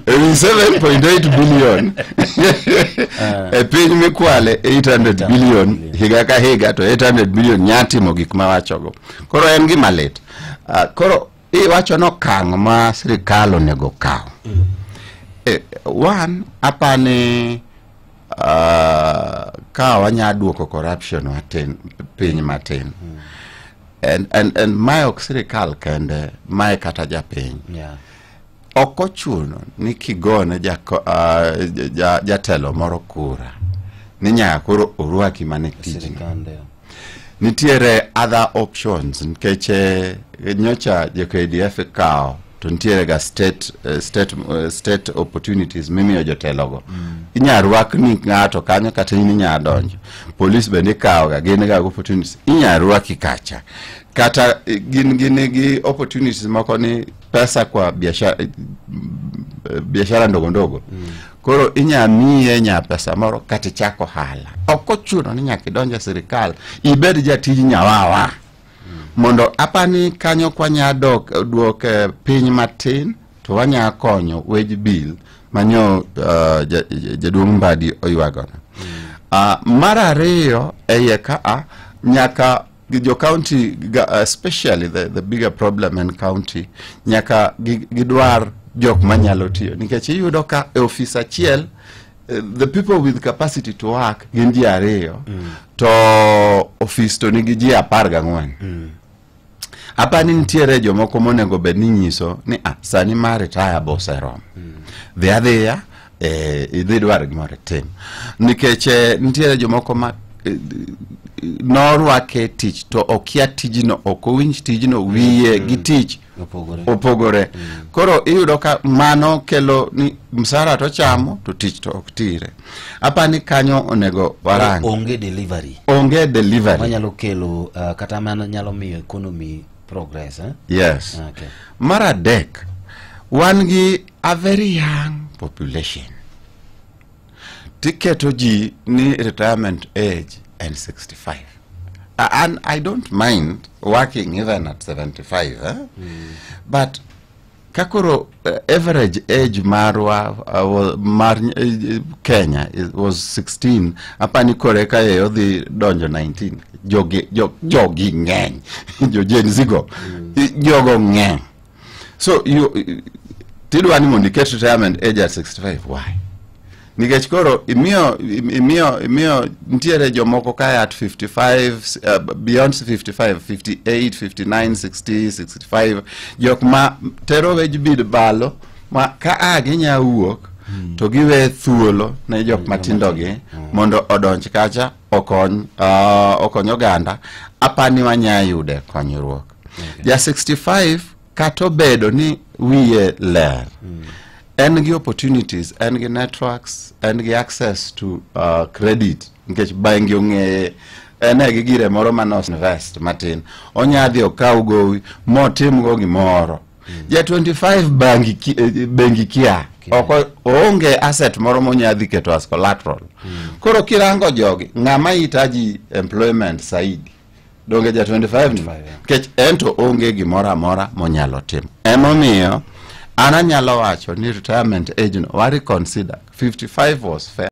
Ewi 7.8 billion e piny mikwale 800 billion higa ka higa, to 800 billion nya timo gik mawachogo. Koro en gima lit. Koro iwacho ni okang' ma sirikal onego kaw. One, apani ka wanya duoko corruption matin piny matin, and mae ok sirikal kende, mae kata japiny. Ok ochuno ni kigone jatelo moro kura ni nyaka koro orwaki mana e tijno. Sirikande. Nitiere other options, nikech nyocha jo KDF ikawo to nitiere ga state opportunities mimiyo jotelogo. Inya rwakni ng'ato kanyo, kata in inya donjo. Police bende ikawo ga, gin ga opportunities, inya rwaki kacha, kata gin gi opportunities moko ni pesa kwa biashara, biashara ndogo ndogo. Koro inya miye nya pesa moro kata ichak ohala. Ok ochuno ni nyaka idonj e sirikal ibed jatij nyawawa mondo apani kanyo kwanya dok duok piny matin to wanya konyo wage bill manyo jaduong' Mbadi oywagono. Mar ariyo, e iye ka nyaka jo county, especially the bigger problem en county, nyaka gidwar jok manyalo tiyo, nikech iyudo ka e ofis achiel the people with capacity to work gin ji ariyo to ofis to nigi ji 14. Apani nitiere jomoko monego bed ni nyiso ni ah, sani mar retire bo oseromo, dhi adhiya idhi dwar gimoro itim, nikech nitiere jomoko ma norwake tich to okia tijno, ok owinj tijno, wiye gi tich opogore. Opogore. Koro iyudo ka mano kelo ni msara to chamo to tich to ok tire. Apani kanyo onego warang. Onge delivery. Onge delivery. Manyalo kelo kata mana nyalo miyo economy progress, eh? Yes. Mar adek, wan gi a very young population. Tiketo ji ni retirement age en 65. And I don't mind working even at 75, eh? But kakoro average age marwa mar Kenya was 16, apani kore ka e odhi donjo 19. Jogi jogi ng'eny, jo Gen Z go, jogo ng'eny. So you tidwa ni mondo iket retirement age at 65, why? Nikech koro imiyo nitiere jomoko kae at 55, beyond 55, 58, 59, 60, 65, jok ma tero wage bill balo ma ka a ginya wuok to giwe thuolo ne jok matindo gi mondo odonj kacha okony oganda. Apani wanya yude konyruok. Ja 65 kata obedo ni wiye ler, en gi opportunities, en gi networks, en gi access to credit, nikech bengi ong'eye, en e gi gire moro mane invest matin, onya dhi okaw gowi motimgo gimoro. Ja 25 bangi bengi kia ok oonge asset moro monya dhi keto as collateral. Koro kirango jogi, ng'ama hitaji employment saidi donge ja 25 ni? 25, yeah. Nikech en to onge gimoro amora monyalo timo. Emomiyo an anyalo wacho ni retirement age no wa reconsider. 55 was fair.